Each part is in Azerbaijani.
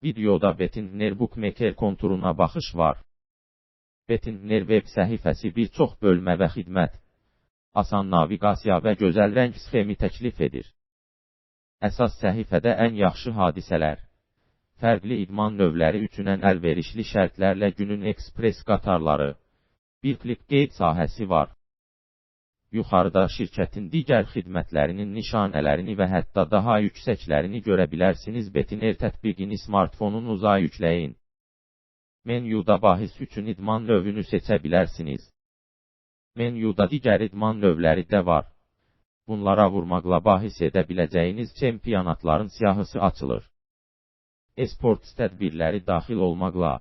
Videoda Betinner Bookmaker konturuna baxış var. Betinner web səhifəsi bir çox bölmə və xidmət, asan naviqasiya və gözəl rəng sxemi təklif edir. Əsas səhifədə ən yaxşı hadisələr, fərqli idman növləri üçün ən əlverişli şərtlərlə günün ekspres qatarları, bir klik qeyd sahəsi var. Yuxarıda şirkətin digər xidmətlərinin nişanələrini və hətta daha yüksəklərini görə bilərsiniz. Betiner tətbiqini smartfonunuza yükləyin. Menyuda bahis üçün idman növünü seçə bilərsiniz. Menyuda digər idman növləri də var. Bunlara vurmaqla bahis edə biləcəyiniz çempionatların siyahısı açılır. E-sports tədbirləri daxil olmaqla,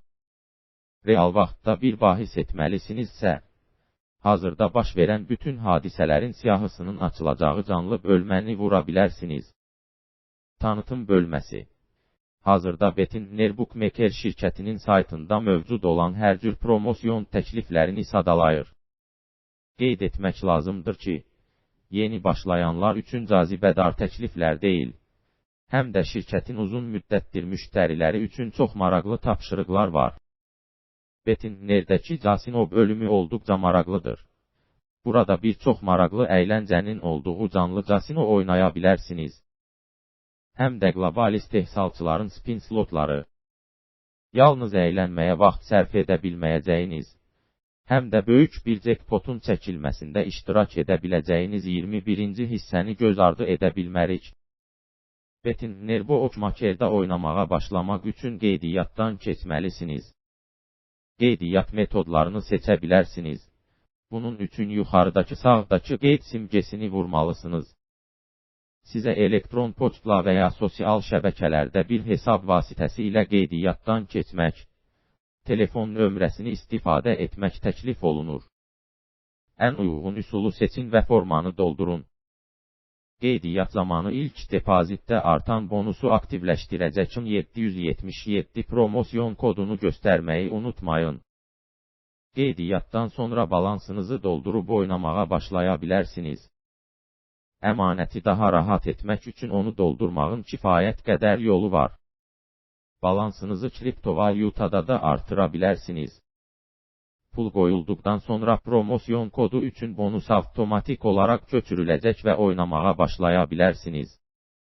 real vaxtda bir bahis etməlisinizsə, hazırda baş verən bütün hadisələrin siyahısının açılacağı canlı bölməni vura bilərsiniz. Tanıtım bölməsi. Hazırda Betinner Bookmaker şirkətinin saytında mövcud olan hər cür promosyon təkliflərini sadalayır. Qeyd etmək lazımdır ki, yeni başlayanlar üçün cazibədar təkliflər deyil, həm də şirkətin uzun müddətdir müştəriləri üçün çox maraqlı tapşırıqlar var. Betinner'dəki casino bölümü olduqca maraqlıdır. Burada bir çox maraqlı əyləncənin olduğu canlı casino oynaya bilərsiniz. Həm də qlobal istehsalçıların spin slotları. Yalnız əylənməyə vaxt sərf edə bilməyəcəyiniz, həm də böyük bir jackpotun çəkilməsində iştirak edə biləcəyiniz 21-ci hissəni göz ardı edə bilmərik. Betinner Bookmaker'da oynamağa başlamaq üçün qeydiyyatdan keçməlisiniz. Qeydiyyat metodlarını seçə bilərsiniz. Bunun üçün yuxarıdakı sağdakı qeyd simgesini vurmalısınız. Sizə elektron poçtla və ya sosial şəbəkələrdə bir hesab vasitəsi ilə qeydiyyatdan keçmək, telefon nömrəsini istifadə etmək təklif olunur. Ən uyğun üsulu seçin və formanı doldurun. Qeydiyyat zamanı ilk depozitdə artan bonusu aktivləşdirəcək 777 promosyon kodunu göstərməyi unutmayın. Qeydiyyatdan sonra balansınızı doldurub oynamağa başlaya bilərsiniz. Əmanəti daha rahat etmək üçün onu doldurmağın kifayət qədər yolu var. Balansınızı kriptovalyutada da artıra bilərsiniz. Pul qoyulduqdan sonra promosyon kodu üçün bonus avtomatik olaraq köçürüləcək və oynamağa başlaya bilərsiniz.